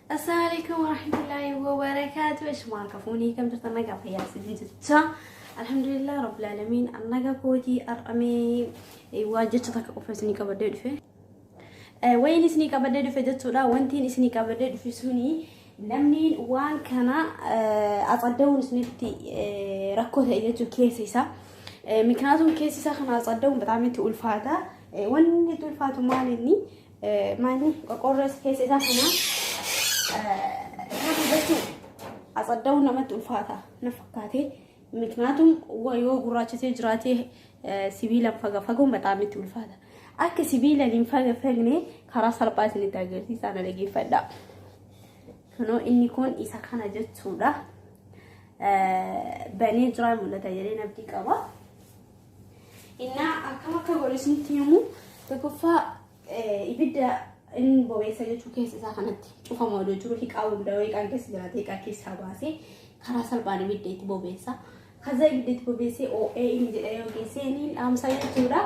Assalamu alaikum warahmatullahi wabarakatuh. Ishmaan kafuunii kam jirtan nagaa fayyaa isin jecha. Alhamdulillah rabbil alamin nagaa kootii har'amee waa jecha takka qofa isinii qabadhee dhufe. Wayin isinii qabadhee dhufe jechuudha. Wantiin isinii qabadhee dhufe suni namni waan kana atsadda'uun isinitti rakkoo ta'e jechuun keessa isaa. Miknaatuun keessa isaa kana atsadda'uun bataam itti ulfaata. Wanni itti ulfaatu maal inni? Maali qorqoorroo keessa isaa kana kana jechuun atsadda'uun namatti ulfaata na fakkaate. Miknaatuun yoo gurraachisee jiraate sibiilaan fagafaguun bataam itti ulfaata. Akka sibiilaan hin fagafagne karaa salphaa isinitti agarsiisaa na dhageeffadha. Kunoo inni kun isa kana jechuudha. Banee jiraa mul'ata jedhee abdii qaba. Innaa akkam akka godhu isinitti himu tokkoffaa ibidda inni bobeessa jechuu keessa isaa kanatti cufama odoo jiru hiqaa hundaa hiqaan keessa jiraate hiqaa keessaa baasee karaa salphaan ibidda itti bobeessa. Kaza ibidda itti bobeessee oo'ee inni jedhee yoo geessee inni dhaamsa jechuudha.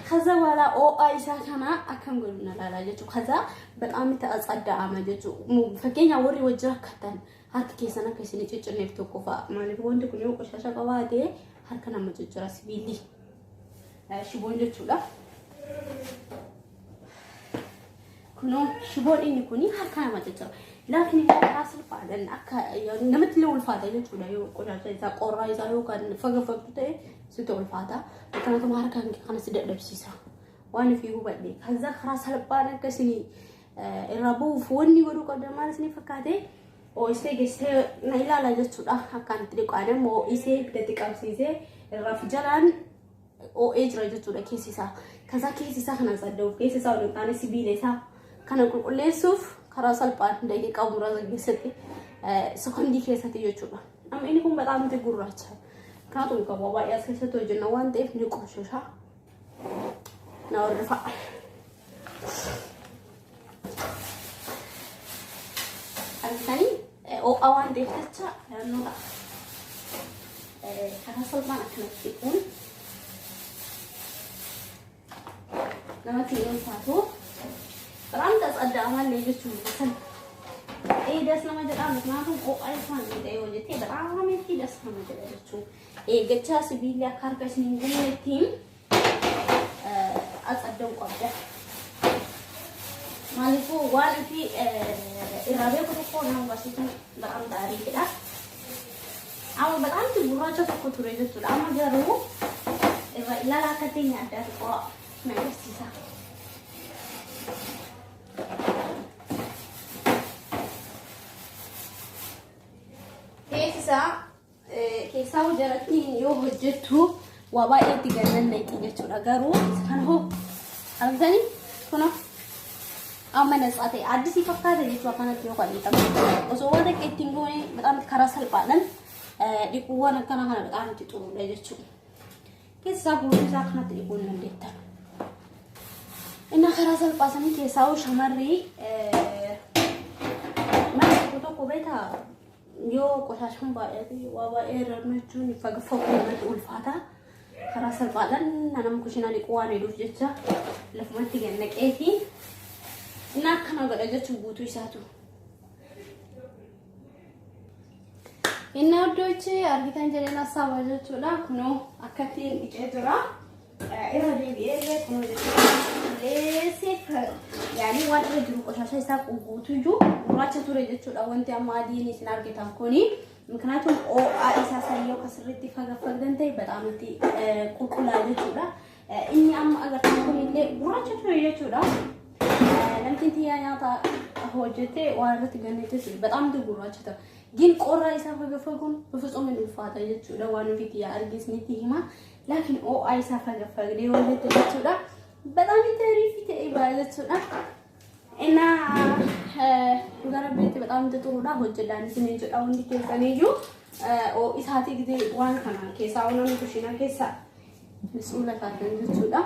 Kaza wala oo'aa isaa kana akkam godhu na ilaalaa jechuudha. Kaza bexaam itti atsadda'ama jechuudha. Fakkeenyaaf warri wajjin rakkatan harka keessan akka isin ciccinneef tokko fa'a. Maaliif wanti kun yoo qoshasha qabaate harka nama ciccira sibiilli. Shiboon jechuudha. Kunoo shiboon inni kun harka nama ciccira. Laakiin immoo karaa salphaadhaan akka namatti illee ulfaata jechuudha yoo qoshasha isaa qorraa isaa yookaan fagafagtu ta'e sitti ulfaata. Akkanatuma harka kana si dadhabsiisa. Waan ofii hubadhe. Kaza karaa salphaan akka isin irraa bu'uuf wanni godhuu qabdan maal isin fakkaate oo'isee geessee na ilaala jechuudha. Akkaan itti dhiqaan immoo oo'isee ibiddatti qabsiisee irraa fi jalaan oo'ee jira jechuudha keessi isaa. Kaza keessi isaa kana sadda'uuf keessi isaa odoo hin taane sibiila isaa kana qulqulleessuuf karaa salphaan daqiiqaa muraasa keessatti sekondii keessatti jechuudha. Amma inni kun bexaam itti gurraacha. Kanaatu qaba baay'ee as keessatti hojjenna waan ta'eef ni qoshasha. Na hordofaa. Argitanii ho'a waan ta'eef jecha naannoo ta'a. Karaa salphaan akkanatti dhiquun namatti hin ulfaatu. Bexaam tsadda'amallee jechuun san das nama jedhaa ምክንያቱም ho'a isaan ta'e hojjetee በጣም itti das nama jedha jechuun eeggachaa sibiilli akka harka isin hin gubnettiin atsadda'uu qabda. Maaliifuu waan ofii irraa beeku tokko nama barsiisuun በጣም gaariidha. Amma በጣም gurraacha tokko ture jechuudha. Amma garuu irra ilaala akka ta'e adda xiqqoo na agarsiisa. Keessi isaa keessaa jalatti yoo hojjettu waa baay'eetti gannan naqi jechuudha. Garuu kana hoo argitanii kunoo amma natsaa ta'e addisii fakkaata jechuudha kanatti yoo kan osoo waan akka ittiin goone በጣም karaa salphaadhaan dhiquuwwan akkana kana በጣም itti xuruudha jechuudha. Keessa isaa guutuu isaa kanatti dhiquu hin dandeettan. Inni karaa salphaa sanii keessaa hoo shamarri mana tokko tokko beektaa yoo qoshashaan baay'ate waa baay'ee irra jechuun fagafaguu namatti ulfaata. Karaa salphaadhaan nama kushinaa dhiquu waan hedduuf jecha lafumatti gad naqeeti. Inni akkana godha jechuun guutuu isaatu. Inni iddoochi argitan jedheen hasaaba jechuudha. Kunoo akkattiin dhiqee jira. Irra deebi'ee kunoo jechuudha. Leesee yaani waan irra jiru qoshasha isaa guutuu iyyuu gurraacha ture jechuudha. Wanti amma adiin isin argitan kuni. ምክንያቱም ho'a isaa san yoo kasirriitti fagafagdan ta'e በጣም itti qulqullaa jechuudha. Inni amma agartan kunillee gurraacha ture jechuudha. Namtiin tiyyaa nyaata hojjetee waan irratti gannee jechuudha. በጣም itti gurraacha ta'a. ግን qorra isaa fagafaguun በፍጹም hin ulfaata jechuudha. Waan ofii tiyyaa argisnitti hima. Laakiin ho'a isaa fagafagdee hojjette jechuudha. በጣም itti ariifii ta'e ba'a jechuudha. እና gara beetti በጣም xuruudha hojjedhaan isin jedha hundi keessaniyyuu isaatii gisee waan kana keessaa namni kushiinaa keessa masuula taatan jechuudha.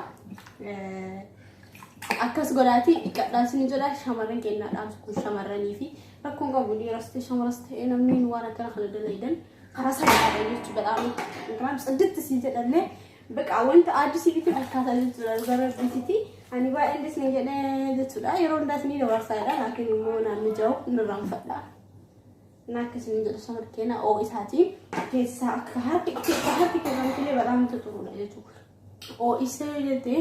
Akkas godhaatii dhiqadhaa isin jedha shamarran kennaa dhaamsu kun shamarranii fi rakkoon qabu dhiiras ta'e shamaras ta'e namni waan akkana kana dalaydan karaa salphaadha jechuudha. በጣም እንግራም ጽድት si jedhallee በቃ wanta addisii bitti fakkaata jechuudha gara beetitti. Ani baay'een disni jedhee jechuudha. Yeroo hundaas ni dabarsaadha. Laakiin immoo naannoo jiru ni irraanfadha. Na akkasiin jedhu sama keena oo isaati keessaa akka harki harki keessan illee badhaamtu xuruudha jechuudha. Oo isee jettee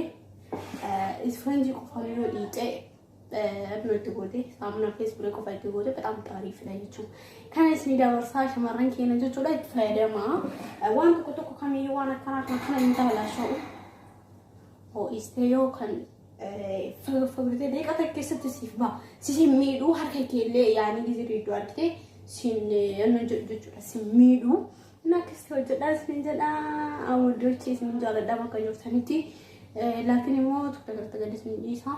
isfanjii qofaan yoo dhiicee itti goote saamunaa keessa qofa itti goote በጣም xaariifidha jechuudha. Kana isin dabarsaa shamarran keenya jechuudha itti fayyadamaa. Waan tokko tokko kamiyyuu waan akkanaa kan kana hin tabalaasha'u. Ho'istee yoo kan fagurtee deeqa takka keessatti siif ba'a. Si miidhuu harka keellee yaanii gizee iddoo argite sin jechuudha sin miidhuu. Inni akkasitti hojjedhaa isin jedhaa awwaddochi isin jaalladhaa bakka jirtanitti. Laakiin immoo tokko tokko gadi isin dhiisa.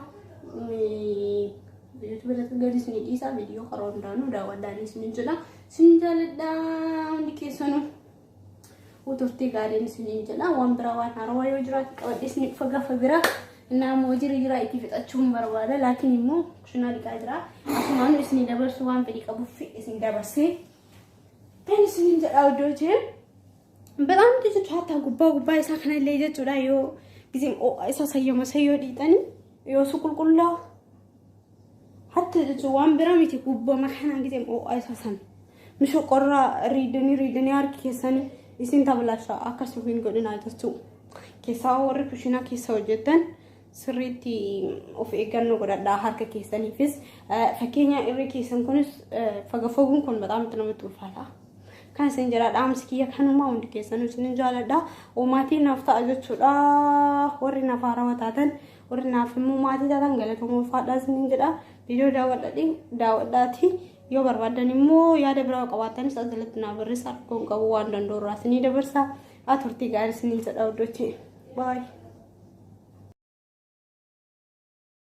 YouTube irratti gadi isin dhiisa viidiyoo karaa hundaanuu daawwadhaan isin jedha. Isin jaalladhaa hundi keessanuu. Turtii gaariin isin jedha. Waan biraa waan haarawaa yoo jiraate qabadhee isin dhufa gaafa biraa. Innaa immoo jira jira itti fixachuun barbaada. Laakiin immoo kushinaa dhiqaa jira. Asumaan isin dabarsu waan fedhii qabuuf isin dabarsee. Kan isin jedha iddoo jee. በጣም jechuudha hatta gubbaa gubbaa isaa kanallee jechuudha yoo giseen isa sayyama sayyoo dhiixanii yoo su qulqullaa'u hatta jechuun waan biraa miti gubbama kanaan giseen ho'a isa sana misho qorraa riidanii riidanii harki keessanii isin tabalaashaa akkasuma hin godhinaa jechuudha. Keessaa warri kushinaa keessa hojjetan sirriitti of eeggannoo godhadhaa harka keessaniifis fakkeenya irri keessan kunis fagafaguun kun በጣም namatti ulfaata. Kan isin jedha dhaamsi kiyya kanuma hundi keessanuu isin jaaladha. Maatii naaf ta'a jechuudha. Warri naaf haarawaa taatan warri naaf immoo maatii taatan galatooma ulfaadhaa isin jedha. Viidiyoo daawwadhaati. Yoo barbaadan immoo yaada biraa qabaatanis asirratti naaf barreessaa rakkoon qabu waan danda'u irraa isinii dabarsa. Haa turtii gaarii isin jedha hordoftoota. Baay'ee.